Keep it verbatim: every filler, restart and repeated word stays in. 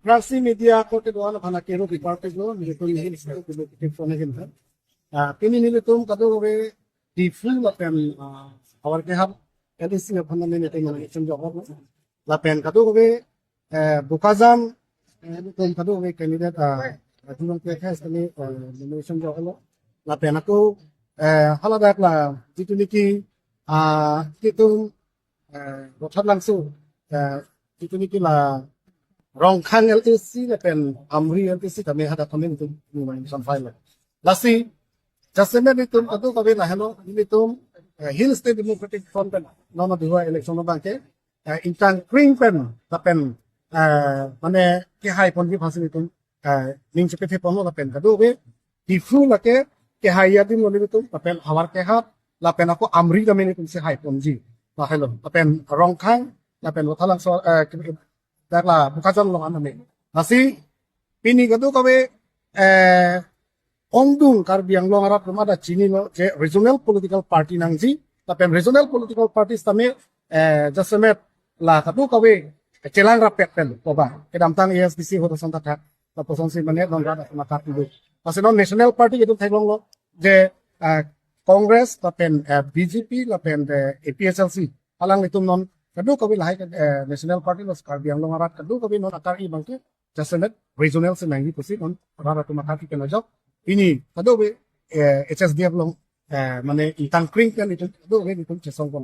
Prasi media korte doan aphan akero department lo, nelitum ini sekarang dulu kita phone agen kan. Ah, pini nelitum kadokave Diphu lapen, ah, Havarkehat L A C aphan nelitum nomination joklo. Lapen kadokave, eh, Bokajan, eh, nelitum kadokave candidate, ah, Rajulong P K S kami, eh, nomination joklo. Lapen ako, eh, haladak la, jitu niki, ah, nelitum eh, Rothatlangso, eh, jitu niki la Rongkhang L A C lapen Amri L A C kami hadak kami nelitum nomination file lo. Lasi, jasemet nelitum kadokave lahelo, nelitum, eh, Hill State Democratic Front pen non abihua election abangke, eh, ingtang kring pen, lapen, eh, mane kehai ponji aphansi nelitum, eh, ning chepethe ponlo lapen kadokave, Diphu lake kehai adim lo nelitum, lapen Havarkehat, lapen ako Amri tame nelitum si hai ponji. Lahelo, lapen Rongkhang, lapen Rothatlangso, eh, ke-, dak la Bokajan along an tame. Lasi, pini kadokave, eh, ongdung Karbi Anglong arat atum ta chinilo je regional political party nangji, lapen regional political parties tame, eh, jasemet la kadokave chelang rapet pen koba. Kedamtang A S D C ahut ason ta thak, lapuson si mane non rat atum akat dulu. Lasi non national party itum theklonglo je, ah, Congress lapen, eh, B J P lapen, eh, A P H L C. Alanglitum non kadokave lahai ke, eh, national party lo, Karbi Anglong arat kadokave non akar-i abangke jasemet regional si nangji pusi non rat atum akat pen ajok. Pini kadokave, eh, H S D F along, eh, mane ingtang kring pen itum kadokave itum chesong pon.